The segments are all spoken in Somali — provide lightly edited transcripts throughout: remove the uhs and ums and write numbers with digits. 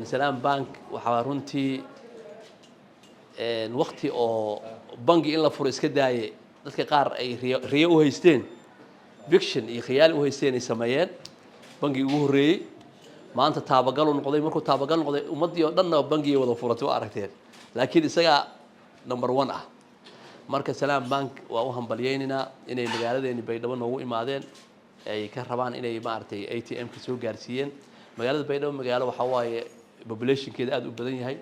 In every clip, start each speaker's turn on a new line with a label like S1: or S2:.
S1: Salaam Bank waxaa runtii wakti oo bangi in la furo iska daaye, dadka qaar ay riyo riyo u haysteen, fiction iyo khiyaali u haysteen, ay sameeyeen bangigi ugu horreeyey. Maanta taabagal u noqday. Markuu taabagal noqday, ummaddii oo dhanna bangigay wada furatay, waa aragteen, laakiin isagaa number one ah. Marka Salaam Bank waa u hambalyaynaynaa inay magaaladeeni Baydhabo noogu imaadeen, ay ka rabaan inay maaragtay ATM-ka soo gaarsiiyeen magaalada Baydhabo. Magaalo waxaa waaye populationkeeda aada u badan yahay,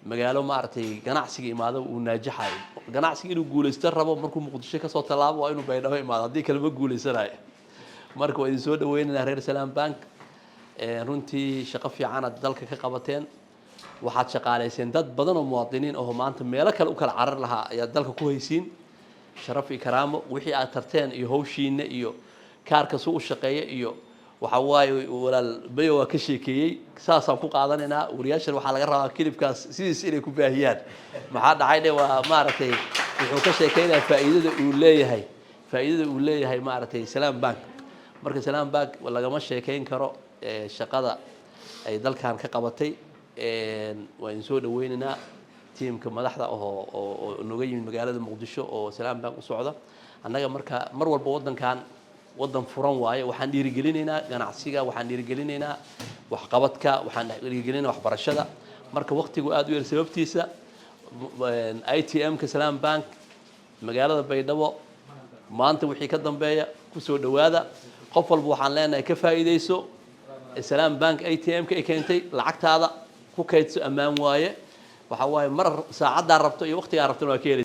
S1: magaalo maaragtay ganacsiga imaado uu naajaxayo. Ganacsiga inuu guulaysto rabo, markuu Muqdisho kasoo tallaabo waa inuu Baydhabo imaado, haddii kale ma guulaysanayo. Marka waa idin soo dhaweynaynaa, reer Salaam Bank. Runtii shaqo fiicanaad dalka ka qabateen. Waxaad shaqaalayseen dad badan oo muwaadiniin oo maanta meelo kale u kala carar lahaa ayaad dalka ku haysiin. Sharaf iyo karaamo wixii aad tarteen iyo hawshiina iyo kaarka su u shaqeeya iyo waxa waaye, walaal Bayo waa ka sheekeeyey, saasaan ku qaadanaynaa. Wariyaashan waxaa laga rabaa clipkaas sidiis inay ku baahiyaan. Maxaa dhacay dhe, waa maaragtay wuxuu ka sheekeynayaa faa'iidada uu leeyahay maaragtay Salaam Bank. Marka Salaam Bank lagama sheekeyn karo shaqada ay dalkan ka qabatay. Waa idin soo dhaweynaynaa tiimka madaxda oo nooga yimid magaalada Muqdisho oo Salaam Bank u socda. Annaga marka mar walba waddankan waddan furan waaye. Waxaan dhiirigelinaynaa ganacsiga, waxaan dhiirigelinaynaa waxqabadka, waxaan dhiirigelinaynaa waxbarashada. Marka waqtigu aada u yar sababtiisa, ATM-ka Salaam Bank magaalada Baydhabo maanta wixii ka dambeeya kusoo dhowaada. Qof walba waxaan leenahay, ka faa'iidayso Salaam Bank ATM-ka ay keentay. Lacagtaada ku kaydso, ammaan waaye. Waxa waaye mar saacaddaa rabto iyo waqtigaa rabtona waa ka helaysa.